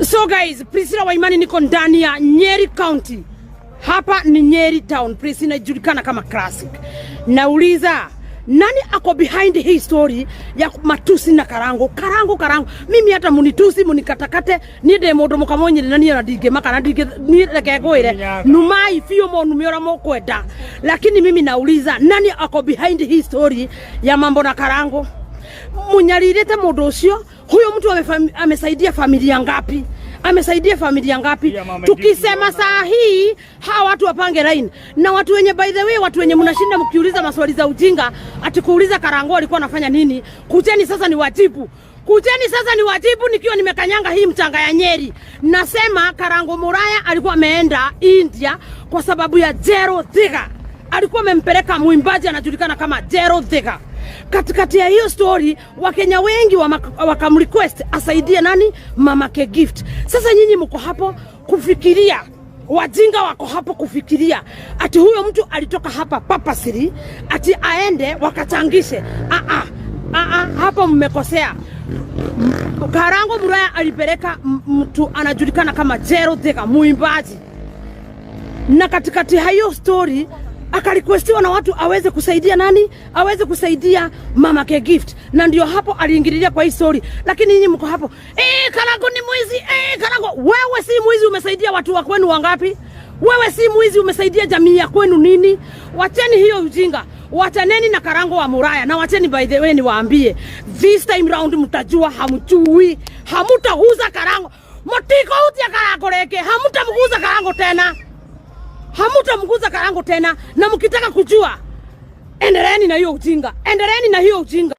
So guys, Priscilla Waimani, niko ndani ya Nyeri County. Hapa ni Nyeri Town, place inajulikana kama Classic. Nauliza, nani ako behind hii story ya matusi na Karango? Karango, Karango. Mimi hata munitusi, munikatakate, niĩ ndĩ mũndũ mũkamonyire na niĩ ona ndingĩmaka na ndingĩ niĩ reke ngwĩre numai biũ mũnume ũrĩa mũkwenda, lakini mimi nauliza, nani ako behind hii story ya mambo na Karango? Munyaririte mundu ucio. Huyo mtu amesaidia familia ngapi? Amesaidia familia ngapi? Pia mama. Tukisema Ndiki. Saa hii hawa watu wapange line na watu wenye, by the way, watu wenye mnashinda mkiuliza maswali za ujinga, ati kuuliza Karango alikuwa anafanya nini, kujeni sasa ni wajibu. Kujeni sasa ni wajibu, nikiwa nimekanyanga hii mchanga ya Nyeri. Nasema Karango Muraya alikuwa ameenda India kwa sababu ya Jero Thiga. Alikuwa amempeleka mwimbaji anajulikana kama Jero Thiga. Katikati ya hiyo story, Wakenya wengi wakamrequest asaidie nani? Mama Ke Gift. Sasa nyinyi mko hapo kufikiria, wajinga wako hapo kufikiria ati huyo mtu alitoka hapa purposely ati aende wakachangishe. Ah ah, ah ah, hapo mmekosea. Karango Muraya alipeleka mtu anajulikana kama Jero Thiga, muimbaji, na katikati ya hiyo story akarequestiwa na watu aweze kusaidia nani? Aweze kusaidia Mama Ke Gift, na ndio hapo aliingililia kwa hii story. Lakini nyinyi mko hapo, eh, Karango ni mwizi, eh, Karango. Wewe si mwizi, umesaidia watu wa kwenu wangapi? Wewe si mwizi, umesaidia jamii ya kwenu nini? Wacheni hiyo ujinga, wachaneni na Karango wa Muraya na wacheni, by the way, niwaambie, this time round mtajua hamjui, hamutaguza Karango, mutikuhutia Karango reke, hamutamguza Karango tena, hamutamguza Karango tena. Na mkitaka kujua, endeleeni na hiyo ujinga, endeleeni na hiyo ujinga.